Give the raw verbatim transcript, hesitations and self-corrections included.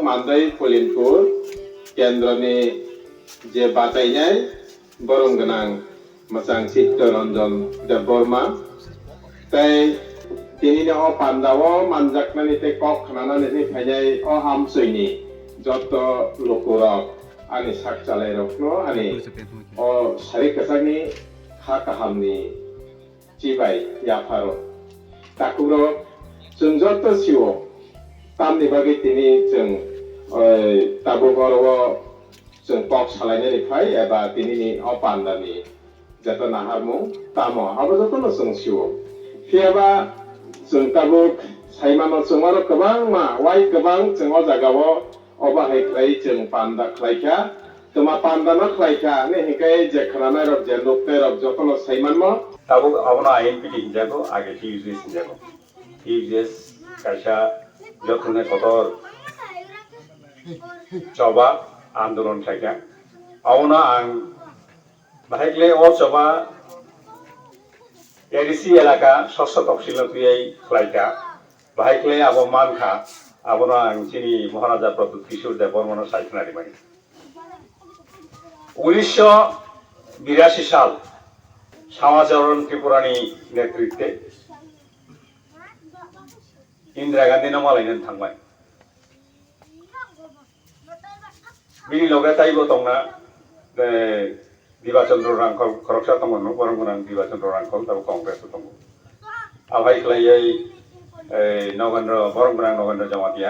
Mandai Pulinpur kendroni je bachainai borom gwnang mwchang Chitto Ranjan Debbarma tei tinini o pandao manjaknani tei kok khnanani twi phainai o amchoini joto lukurok ani sak chalairokno ani o sari kwchangni kha kahamni chibai yapharo. Takhukro chwng joto sio tamni bagwi tini chwng, eh, tabuk oro o chwng kok salainani phai eba tinini o pandani joto naharmung tamo abo jotono chwng sio. Phiyaba chwng tabuk saimano chwng oro kwbangma wai kwbang chwng o jagao obo hai khlai chwng panda khlaikha. Twma panda no khlai kha, ani hinkhe je khwnanai rok, je nuknai rok jotono sai manmo. Tabuk abono I N P T hinjago, age T U J S hinjago. T U J S kaisa jothongnai kotor choba andolon khlai kha. Abono ang bahai khlai o choba A D C elaka sosho toksil no twiwi khlai kha. Bahai khlai abo man kha, abono ang chini Maharaja Pradyut Kishore Debbarmano sai khna rimani. Unisho birasi sal, Samacharan Tripurani netritwe Indira Gandhino malainani thangbai. Bini loge taibo tongna, eh, Diba Chandra Rangkhol, khoroksa tongo, no, borok gwnang Diba Chandra Rangkhol, tabo Congress o tongo. Abai khlaiwi, eh, Nogendra, borok gwnang Nogendra Jamatia.